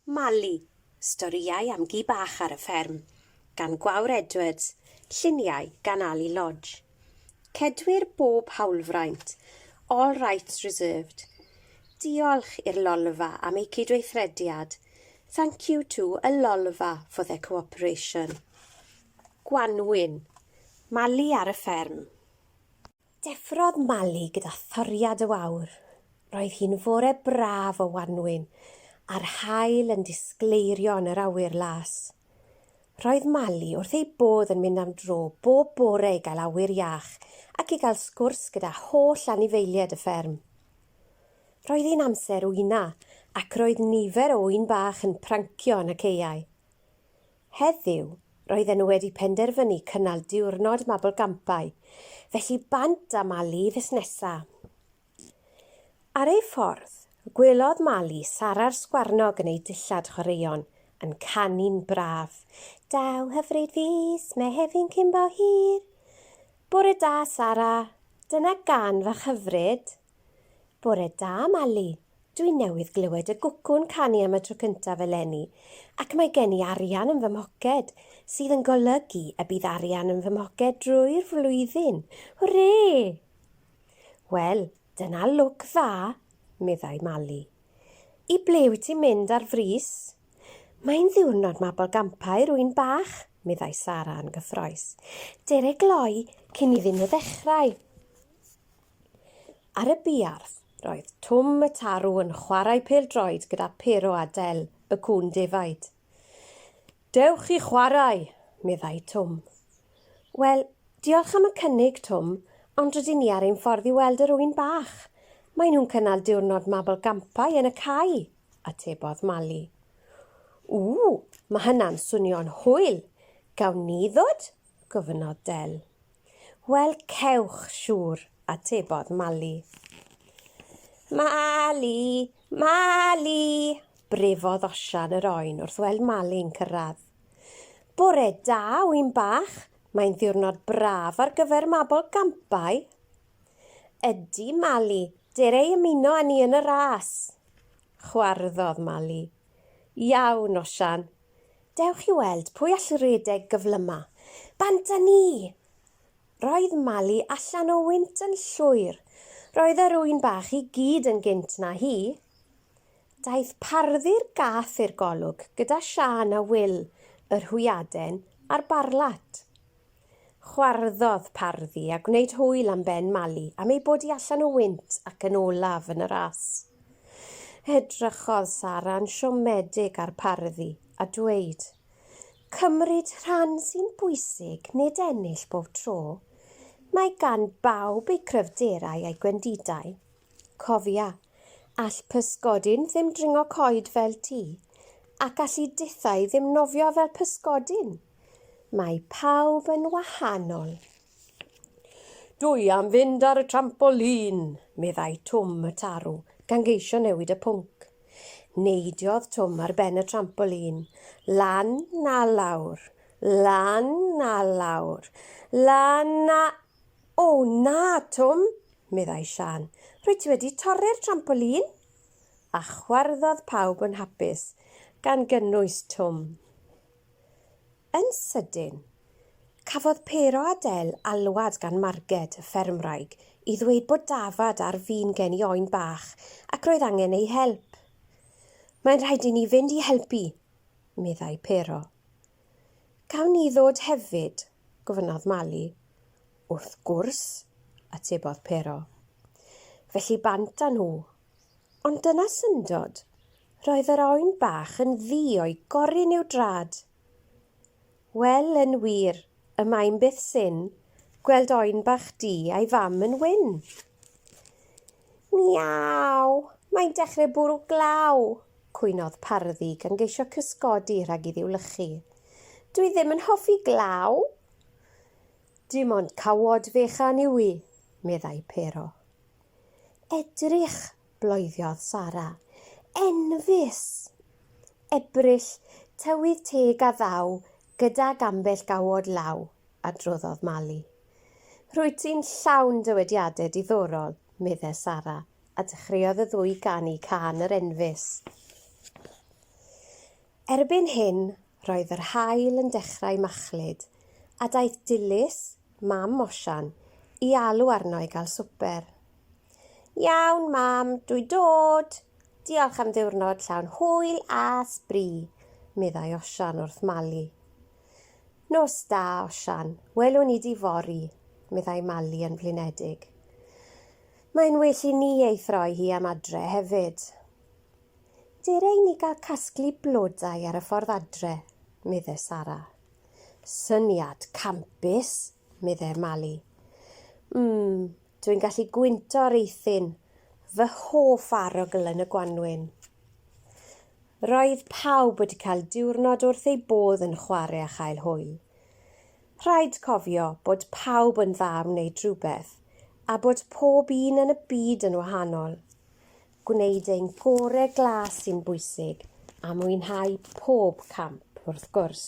Mali, Storïau am gi bach ar y fferm, gan Gwawr Edwards, lluniau gan Ali Lodge. Cedwir bob hawlfraint, all rights reserved. Diolch i'r Lolfa am eu cydweithrediad, thank you to Y Lolfa for their cooperation. Gwanwyn, Mali ar y fferm. Deffrodd Mali gyda thoriad y wawr. Roedd hi'n fore braf o wanwyn, a'r haul yn disgleirio yn yr awyr las. Roedd Mali wrth ei bodd yn mynd am dro bob bore i gael awyr iach ac i gael sgwrs gyda holl anifeiliaid y fferm. Roedd hi'n amser wyna ac roedd nifer o ŵyn bach yn prancio yn y caeau. Heddiw, roedden nhw wedi penderfynu cynnal diwrnod mabolgampau, felly bant â Mali i fusnesa. Ar ei ffordd, gwelodd Mali Sara'r Sgwarnog yn ei dillad chwaraeon, yn canu'n braf, Daw hyfryd fis Mehefin cyn bo hir. Bore da, Sara! Dyna gân fach hyfryd! Bore da, Mali. Dwi newydd glywed y gwcw'n canu am y tro cyntaf eleni, ac mae gen i arian yn fy mhoced, sydd yn golygu y bydd arian yn fy mhoced drwy'r flwyddyn. Hwrê! Wel, dyna lwc dda, meddai Mali. I ble wyt ti'n mynd ar frys? Mae'n ddiwrnod mabolgampau, rwy'n bach, meddai Sara yn gyffroes. Dere gloi cyn iddyn nhw ddechrau. Ar y buarth, roedd Twm y Tarw yn chwarae pêl-droed gyda Pero a Del, y cŵn defaid. Dewch i chwarae! meddai Twm. Wel, diolch am y cynnig, Twm, ond rydyn ni ar ein ffordd i weld yr ŵyn bach. Maen nhw'n cynnal diwrnod mabolgampau yn y cae, atebodd Mali. Ww, mae hynna'n swnio'n hwyl! Gawn ni ddod? gofynnodd Del. Wel, cewch, siŵr, atebodd Mali. Mali! Mali! brefodd Osian yr oen wrth weld Mali'n cyrraedd. Bore da, ŵyn bach! Mae'n ddiwrnod braf ar gyfer mabolgampau. Ydy, Mali, dere i ymuno â ni yn y ras. Chwarddodd Mali. Iawn, Osian. Dewch i weld pwy all redeg gyflyma. Bant â ni! Roedd Mali allan o wynt yn llwyr. Roedd yr ŵyn bach i gyd yn gynt na hi. Daeth parddu'r gath i'r golwg gyda Siân a Wil, yr hwyaden, a'r barlat. Chwarddodd Parddu a gwneud hwyl am ben Mali am ei bod hi allan o wynt ac yn olaf yn y ras. Edrychodd Sara'n siomedig ar Parddu a dweud, Cymryd rhan sy'n bwysig, nid ennill bob tro. Mae gan bawb eu cryfderau a'u gwendidau. Cofia, all pysgodyn ddim dringo coed fel ti, ac alli dithau ddim nofio fel pysgodyn. Mae pawb yn wahanol. Dwi am fynd ar y trampolîn, meddai Twm y tarw, gan geisio newid y pwnc. Neidiodd Twm ar ben y trampolîn, lan a lawr, lan a lawr, lan a... O na, Twm, meddai Siân, rwyt ti wedi torri'r trampolîn! A chwarddodd pawb yn hapus, gan gynnwys Twm. Yn sydyn, cafodd Pero a Del alwad gan Marged, y ffermwraig, i ddweud bod dafad ar fin geni oen bach ac roedd angen ei help. Mae'n rhaid i ni fynd i helpu, meddai Pero. Gawn ni ddod hefyd? gofynnodd Mali. Wrth gwrs, atebodd Pero. Felly bant â nhw. Ond dyna syndod. Roedd yr oen bach yn ddu o'i gorun i'w drad. Wel, yn wir, y mae'n beth syn gweld oen bach du a'i fam yn wyn. Miaw! Mae'n dechrau bwrw glaw! cwynodd Parddu gan geisio cysgodi rhag iddi wlychu. Dwi ddim yn hoffi glaw! Dim ond cawod fechan yw i, meddai Pero. Edrych, bloeddiodd Sara. Enfys! Ebrill, tywydd teg a ddaw gydag ambell gawod law, adroddodd Mali. Rwyt ti'n llawn dywediadau diddorol, medde Sara, a dechreuodd y ddwy ganu cân yr enfys. Erbyn hyn, roedd yr haul yn dechrau machlud, a daeth Dilys, mam Osian, i alw arno i gael swper. Iawn, mam, dwi dod! Diolch am ddiwrnod llawn hwyl a sbri, meddai Osian wrth Mali. Nos da, Osian, welwn i di fory, meddai Mali yn flinedig. Mae'n well i ni ei throi hi am adre hefyd. Dere i ni gael casglu blodau ar y ffordd adre, medde Sara. Syniad campus, medde Mali. Mm, dwi'n gallu gwynto'r eithin, fy hoff arogl yn y gwanwyn. Roedd pawb wedi cael diwrnod wrth eu bodd yn chwarae a chael hwyl. Rhaid cofio bod pawb yn dda am wneud rhywbeth, a bod pob un yn y byd yn wahanol. Gwneud ein gore glas sy'n bwysig a mwynhau pob camp wrth gwrs.